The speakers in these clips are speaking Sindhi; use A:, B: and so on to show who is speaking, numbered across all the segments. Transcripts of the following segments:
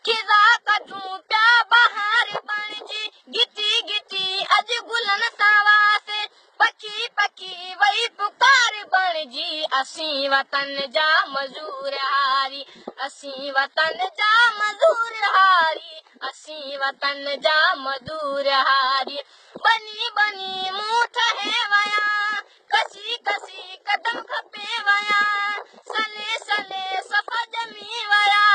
A: خزان ڪڍون پيا بهار بڻجي، گهٽي گهٽي اڄ گلن سان واسي، پکي پکي وئي پڪار بڻجي، اسين وطن جا مزور هاري، اسين وطن جا مزور هاري، اسين وطن جا مزور هاري. ٻني ٻني مون ٺهي ويا، ڪسي ڪسي قدم کپي ويا، سلي سلي صفا ڄمي ويا،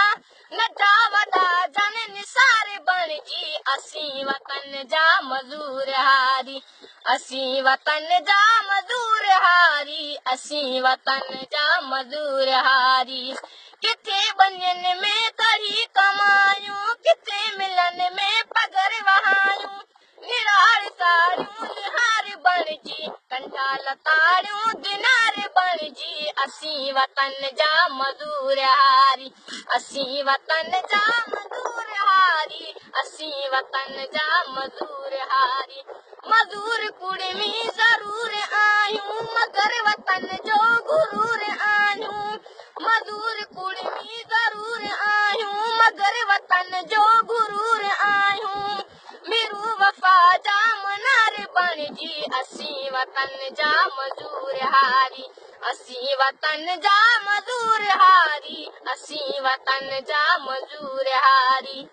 A: ننڍا وڏا جان نثار بڻجي، اسين وطن جا مزور هاري، اسين وطن جا مزور هاري، اسين وطن جا مزور هاري. ڪٿي ٻنين ۾ ڪڙهي ڪمايون، ڪٿي ملن ۾ پگهر وهايون، نراڙ ساڙيون نهار بڻجي، ڪنڊا لتاڙيون دينار بڻجي، اسين وطن جا مزور هاري، اسين وطن جا مزور هاري، اسين وطن جا مزور هاري. مزور ڪڙمي ضرور آهيون، مگر وطن جو غرور آهيون، مزور ڪڙمي ضرور آهيون، مگر وطن جو غرور آهيون، ميرو وفا جا منار بڻجي، اسين وطن جا مزور هاري، اسين وطن جا مزور هاري، اسين وطن جا مزور هاري.